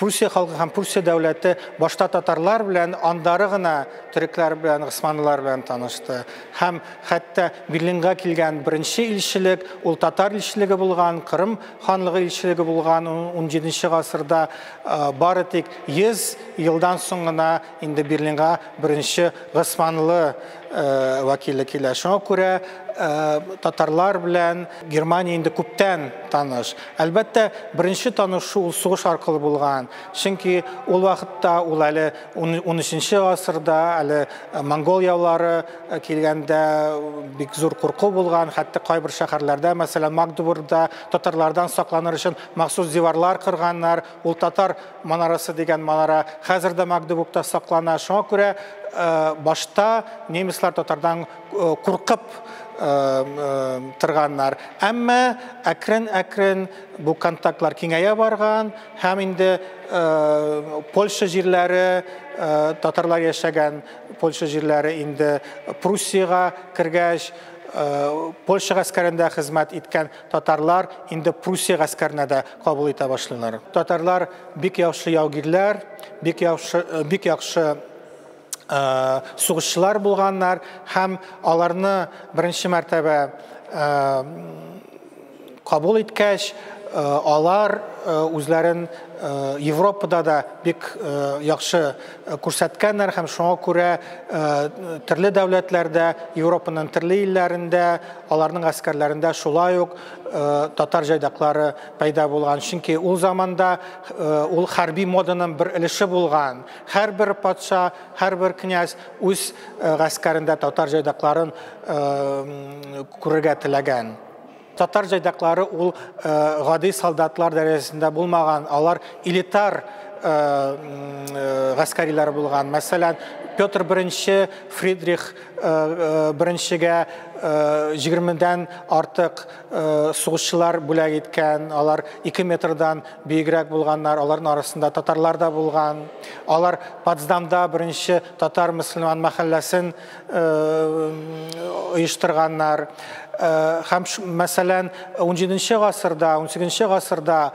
Пруссия халкы һәм Пруссия дәүләте башта татарлар белән, аннары гына төрекләр белән, госманлылар белән танышты. Һәм хәтта Берлинга килгән беренче илчелек, ул татар илчелеге булган, Кырым ханлыгы илчелеге булган 17 гасырда, бары тик 100 елдан соң гына инде Берлинга беренче госманлы вәкиле килә. Шуңа күрә татарлар белән Германия инде күптән таныш. Әлбәттә, беренче танышу ул сугыш аркылы булган. Чөнки ул вакытта ул әле 13 гасырда, әле монгол яулары килгәндә бик зур курку булган. Хәтта кайбер шәһәрләрдә, мәсәлән, Магдебургда татарлардан сакланыр өчен махсус диварлар кырганнар. Ул татар манарасы дигән манара хәзер дә Магдебургта саклана. Шуңа күрә башта немецлар татардан куркып торганнар. Әмма әкрен-әкрен бу контактлар киңәя барган һәм инде Польша җирләре, татарлар яшәгән Польша җирләре инде Пруссиягә кергәч, Польша гаскәрендә хезмәт иткән татарлар инде Пруссия гаскәренә дә кабул итә башлыйлар. Татарлар бик яхшы яугирләр, бик яхшы сугышчылар булганнар һәм аларны беренче мәртәбә кабул иткәч, алар үзләрен Европада да бик яхшы күрсәткәннәр һәм шуңа күрә төрле дәүләтләрдә, Европаның төрле илләрендә, аларның гаскәрләрендә шулай ук татар җайдаклары пәйда булган. Чөнки ул заманда ул хәрби моданың бер өлеше булган. Һәрбер патша, һәрбер князь үз гаскәрендә татар җайдакларын күрергә теләгән. Татар җайдаклары ул гади солдатлар дәрәҗәсендә булмаган, алар элитар гаскәриләр булган. Мәсәлән, Петр I Фридрих I-гә 20-дән артык сугышчылар бүләк иткән, алар 2 метрдан биегрәк булганнар, аларның арасында татарлар да булган. Алар Потсдамда беренче татар мөселман мәхәлләсен оештырганнар. Һәм, мәсәлән, 17 гасырда, 18 гасырда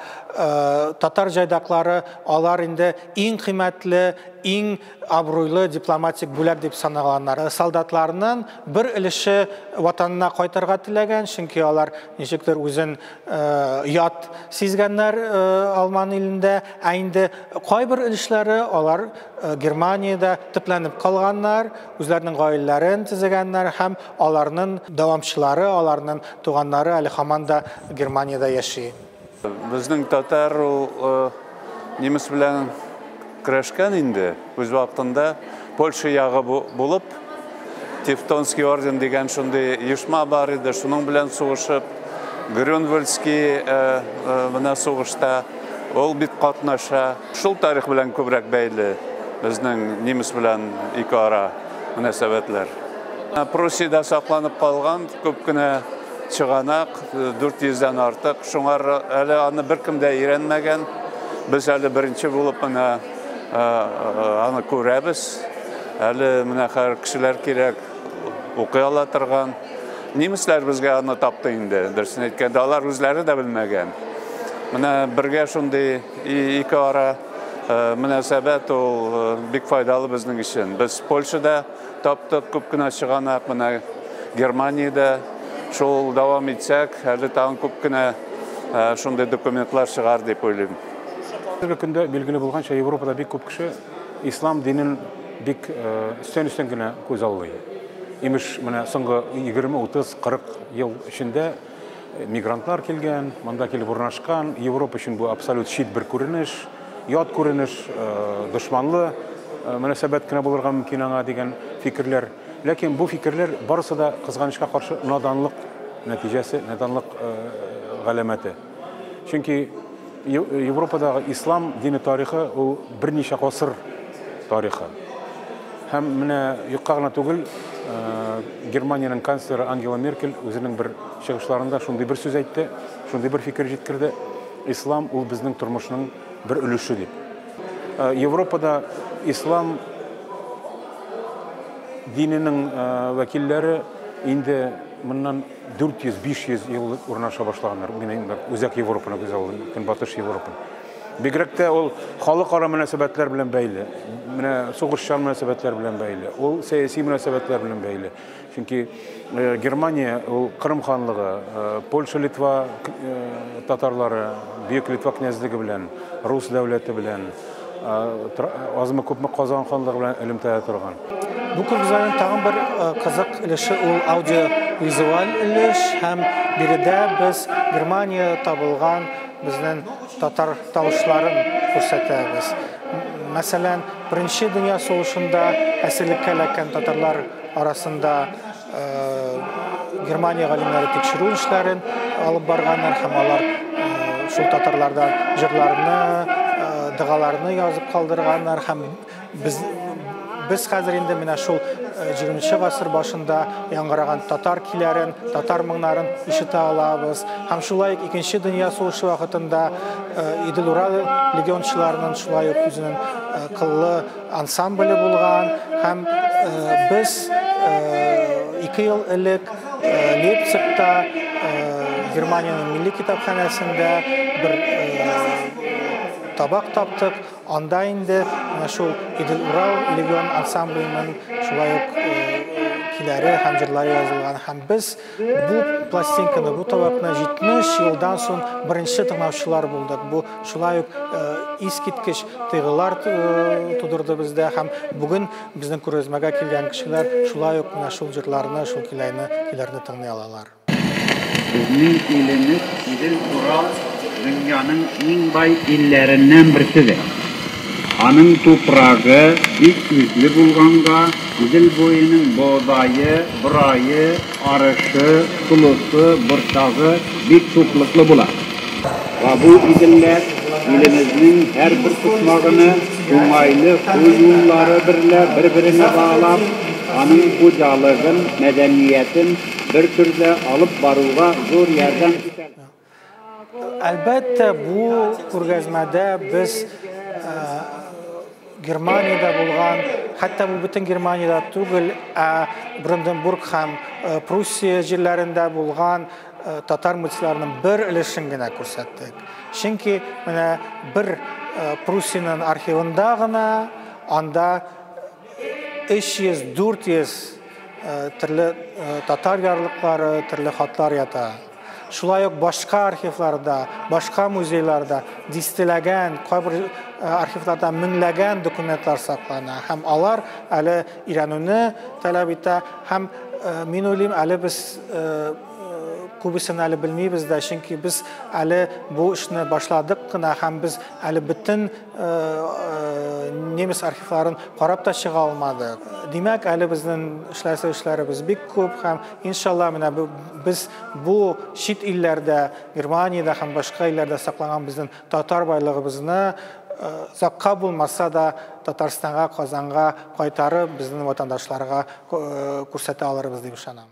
татар җайдаклары алар инде иң кыйммәтле, иң абруйлы дипломатик бүләк дип саналганнар. Солдатларның бер өлеше ватанына кайтырга теләгән, чөнки алар ничектер үзен ят сизгәннәр Алман илендә, ә инде кайбер өлешләре алар Германиядә төпләнеп калганнар, үзләренең гаиләләрен төзегәннәр һәм аларның дәвамчылары, аларның туганнары әле һаман да Германиядә яши. Безнең татар ул немец белән көрәшкән инде үз вакытында Польша ягы булып, Тевтонский орден дигән шундый оешма бар иде, шуның белән сугышып, Грюнвальдский менә сугышта ул бит катнаша. Шул тарих белән күбрәк бәйле безнең немец белән ике ара мөнәсәбәтләр. Пруссиядә сакланып калган күп кенә чыганак, 400-дән артык. Шуңар әле аны беркем дә өйрәнмәгән. Без әле беренче булып менә аны күрәбез. Әле менә хәзер кешеләр кирәк укый ала торган. Немецләр безгә аны тапты инде, дөресен әйткәндә, алар үзләре дә белмәгән. Менә бергә шундый ике ара мөнәсәбәт ул бик файдалы безнең өчен. Без Польшада таптык күп кенә чыганак, менә Германиядә шул дәвам итсәк, әле тагын күп кенә шундый документлар чыгар дип уйлыйм. Хәзерге көндә билгеле булганча, Европада бик күп кеше ислам динен бик өстән-өстән генә күз аллый. Имеш, менә соңгы 20, 30, 40 ел эчендә мигрантлар килгән, монда килеп урнашкан. Европа өчен бу абсолют чит бер күренеш, ят күренеш, дошманлы мөнәсәбәт кенә булырга мөмкин аңа дигән фикерләр. Ләкин бу фикерләр барысы да, кызганычка каршы, наданлык нәтиҗәсе, наданлык галәмәте. Чөнки Европадагы ислам дине тарихы ул берничә гасыр тарихы. Һәм менә юкка гына түгел Германиянең канцлеры Ангела Меркель үзенең бер чыгышларында шундый бер сүз әйтте, шундый бер фикер җиткерде: ислам ул безнең тормышның бер өлеше дип. Европада ислам диненең вәкилләре инде моннан 400-500 ел урнаша башлаганнар. Мин инде Үзәк Европаны күз алып, Көнбатыш Европаны. Бигрәк тә ул халыкара мөнәсәбәтләр белән бәйле, менә сугышчан мөнәсәбәтләр белән бәйле, ул сәяси мөнәсәбәтләр белән бәйле. Чөнки Германия ул Кырым ханлыгы, Польша, Литва татарлары, Бөек Литва князьлеге белән, Рус дәүләте белән, азмы күпме Казан ханлыгы белән элемтәдә торган. Бу күргәзмәнең тагын бер кызык өлеше ул аудиовизуаль өлеш, һәм биредә без Германия табылган безнең татар тавышларын күрсәтәбез. Мәсәлән, Беренче дөнья сугышында әсирлеккә эләккән татарлар арасында Германия галимнәре тикшерү эшләрен алып барганнар, һәм алар шул татарлардан җырларны, догаларны язып калдырганнар, һәм без хәзер инде менә шул 20 гасыр башында яңгыраган татар көйләрен, татар моңнарын ишетә алабыз. Һәм шулай ук Икенче дөнья сугышы вакытында Идел-Урал легиончыларының шулай ук үзенең кыллы ансамбле булган, һәм без 2 ел элек Лейпцигта Германиянең милли китапханәсендә бер табак таптык. Анда инде менә шул Идел-Урал легион ансамбленең шулай ук көйләре һәм җырлары язылган. Һәм без бу пластинканы, бу табакны 70 елдан соң беренче тыңлаучылар булдык. Бу шулай ук искиткеч тойгылар тудырды бездә, һәм бүген безнең күргәзмәгә килгән кешеләр шулай ук менә шул җырларны, шул көйләрне тыңлый алалар. Безнең илебез Идел-Урал дөньяның иң бай илләреннән берседер. Аның тупрагы бик үзле булганга, Идел буеның бодае, борае, арышы, солысы, борчагы бик туклыклы була. Ва бу иделләр илебезнең һәрбер почмагыны уңайлы су юллары берлә бер-беренә баглап, аның хуҗалыгын, мәдәниятен бер төрдә алып баруга зур ярдәм итәләр. Әлбәттә, бу күргәзмәдә без Германиядә булган, хәтта бу бөтен Германиядә түгел, ә Бранденбург һәм Пруссия җирләрендә булган татар музейларының бер өлешен генә күрсәттек. Чөнки менә бер Пруссиянең архивында гына анда 300-400 төрле татар ярлыклары, төрле хатлар ята. Шулай ук башка архивларда, башка музейларда дистәләгән, кайбер архивларда меңләгән документлар саклана, һәм алар әле өйрәнүне таләп итә, һәм мин уйлыйм, әле без күбесен әле белмибез дә, чөнки без әле бу эшне башладык кына, һәм без әле бөтен немец архивларын карап та чыга алмадык. Димәк, әле безнең эшләсе эшләребез бик күп, һәм иншалла менә без бу чит илләрдә, Германиядә һәм башка илләрдә сакланган безнең татар байлыгыбызны озакка булмаса да Татарстанга, Казанга кайтарып, безнең ватандашларга күрсәтә алырбыз дип ышанам.